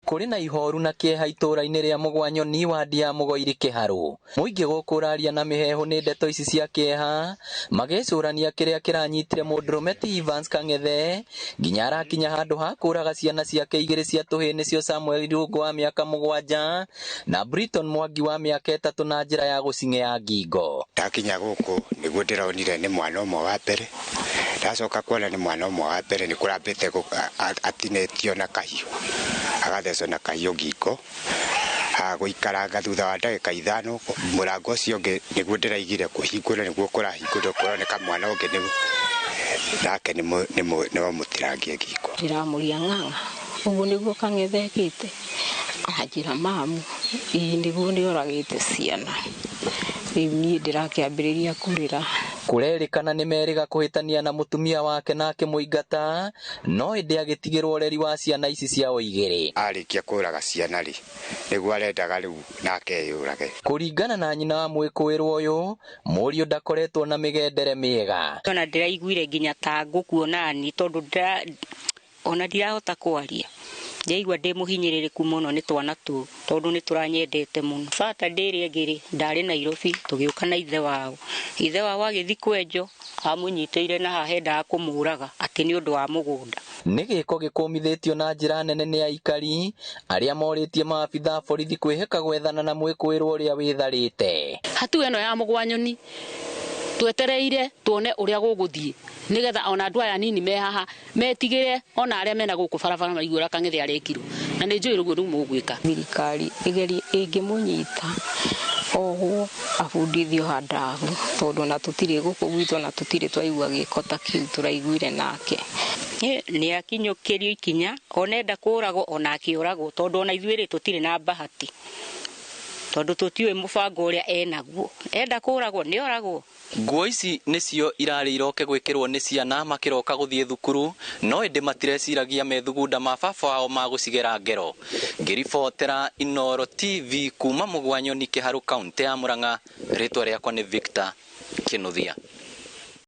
Kũrĩ na ihoru na kĩeha itũũra-inĩ rĩa Mũgwanyoni wadi ya Mũgoiri Kĩharũ. Mũingĩ gũkũ ũraria na mĩheehũ nĩ ndeto ici cia kĩeha, magĩcũrania kĩrĩa kĩranyitire mũndũrũme ti Evans Kang'ethe nginya arakinya handũ ha kũraga ciana ciake igĩrĩ cia tũhĩĩ nĩcio Samuel Irũngũ wa mĩaka 7 na Briton Mwangi wa mĩaka 3 na njĩra ya gũcing'ea ngingo. Ndakinya gũkũ nĩguo ndĩronire nĩ mwana ũmwe wa mbere, ndacoka kuona nĩ mwana ũmwe wa mbere nĩ kũrambĩte atinĩtio na kahiũ, agathecwo na kahiũ ngingo. Gũikaranga thutha wa ndagĩka 5 mũrango ũcio ũngĩ nĩguo ndĩraigire kũhingũra, nĩguo kũrahingũrwo kũroneka mwana ũngĩ nĩ nake nĩ wamũtirangie ngingo. Ndĩramũria ng'ang'a ũguo nĩguo Kang'ethe ekĩte, anjĩra mamu ĩĩ nĩguo nĩoragĩte ciana. Rĩu niĩ ndĩrakĩambĩrĩria kũrĩra. Kũrerĩkana nĩ merĩga kũhĩtania na mũtumia wake na akĩmũingata, no ĩndĩ agĩtigĩrwo ũreri wa ciana ici ciao igĩrĩ. Arĩkia kũraga ciana rĩ, nĩguo arendaga rĩu nake eyũrage. Kũringana na nyina wa mwĩkũĩrwo ũyũ, mũriũ ndakoretwo na mĩgendere mĩega. Ona ndĩraiguire nginya ta ngũkuona ni tondũ ona ndirahota kwaria. Ndaigua ndĩ mũhinyĩrĩrĩku mũno nĩ twana tũu tondũ nĩ tũranyendete mũno. Bata ndĩrĩ ĩngĩ rĩ, ndarĩ Nairobi tũgĩũka na ithe wao. Ithe wao agĩthiĩ kwenjo amũnyitĩire na haha endaga kũmũraga atĩ nĩ ũndũ wa mũgũnda. Nĩ gĩko gĩkũmithĩtio na njĩra nene nĩ aikari arĩa morĩtie maabitha a borithi kwĩhĩka gwethana na mwĩkũĩrwo ũrĩa wĩtharĩte. Hatua ĩno ya Mũgwanyoni twetereire tuone ũrĩa gũgũthiĩ nĩgetha ona andũ aya nini me haha metigĩre ona arĩa mena gũkũ barabara maigue ũrĩa Kang'ethe arekirwo, na nĩ njũĩ ũguo rĩu mũgwĩka. Thirikari ĩgerie ĩngĩmũnyita ohwo abundithio handabu, tondũ ona tũtirĩ gũkũ gwitũ na tũtirĩ twaigua gĩko ta kĩu tũraiguire nake. Nĩ akinyũkĩrio ikinya ona enda kũragwo ona akĩũragwo, tondũ ona ithuĩ rĩ tũtirĩ na bahati, tondũ tũtiũĩ mũbango ũrĩa enaguo. Enda kũragwo nĩ oragwo. Nguo ici nĩcio irarĩ iroke gwĩkĩrwo nĩ ciana makĩroka gũthiĩ thukuru, no ĩndĩ matireciragia methugunda ma baba wao ma gũcigera ngero. Ngĩribotera Inooro TV kuma Mũgwanyoni Kĩharũ, kaũntĩ ya Murang'a, rĩtwa rĩakwa nĩ Victor Kinuthia.